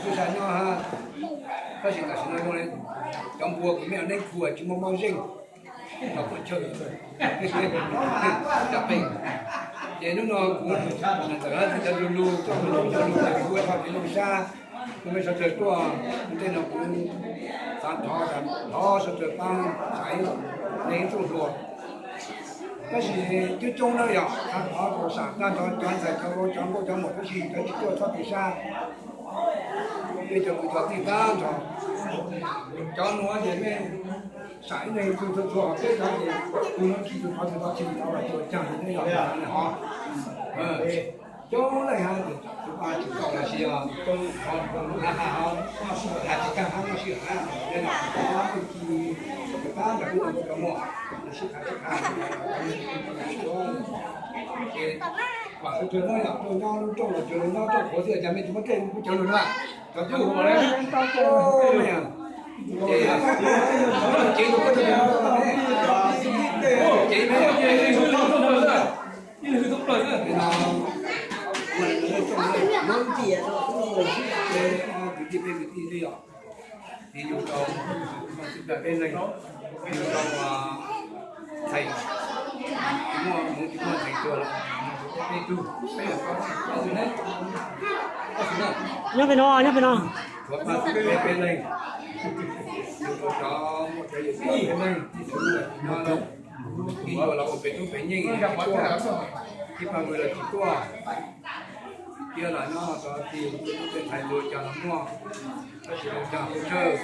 Sa nyob, tab sis tam sim no zoo li cov npua kuv me nyuam neeb khu tsis muaj mob zeej, los pub chaw caj pem. Ces hnub no kuv tawm hab tsis cov lug lug coj lug lug coj lug ces kuv ua txog kev zoo sab, kuv me sawv daws tuaj ntej no kuv xav thov, thov sawv daws pab xaiv neeg txuj hlua. Tab sis coob coob na yog xav thov kuv xav tag nrho cov ntxhais cov vauv cov nkauj cov muam tab sis cov tsis tuaj txhob tu sab. Peb cov kwv cov tij tag nrho, cov nuav ces mej xav ib leeg txug txhua txhua, peb cov ces tug nuav tsis tug thov tug thov tsis tug thov los tsuas caag li ne yog hov. Coob leej hab tus pab tsis tau los sis yog coob, has has tsis tag hab noj sij hawm na, pab ntawm peb cov muam sib tham sib tham, ces vam sawv daws na yog tuaj nyob lub rooj los tsuas nyob rooj qhuav xwb, cas mej tsis muab dlej kuv cawv lug na. Cov cawv lug, ces cev lug, cev no, kwv tij peb kwv tij xwb yog, ces yug rau txij nkawm peb leeg, yug rau thais, tsis muaj hmoov tsis muaj ntxhais tuag los peb tug, peb yog, nyob pem no, nyob pem no, peb peb leeg, yug rau cov muaj cov yawm txiv peb leeg, ib yuav los ua pem tub pem nyej, ib pab vwm los tsis tuaj, ib los nyob rau tim peb thais lug cas los muaj, tab sis lug cas kuj tsawg.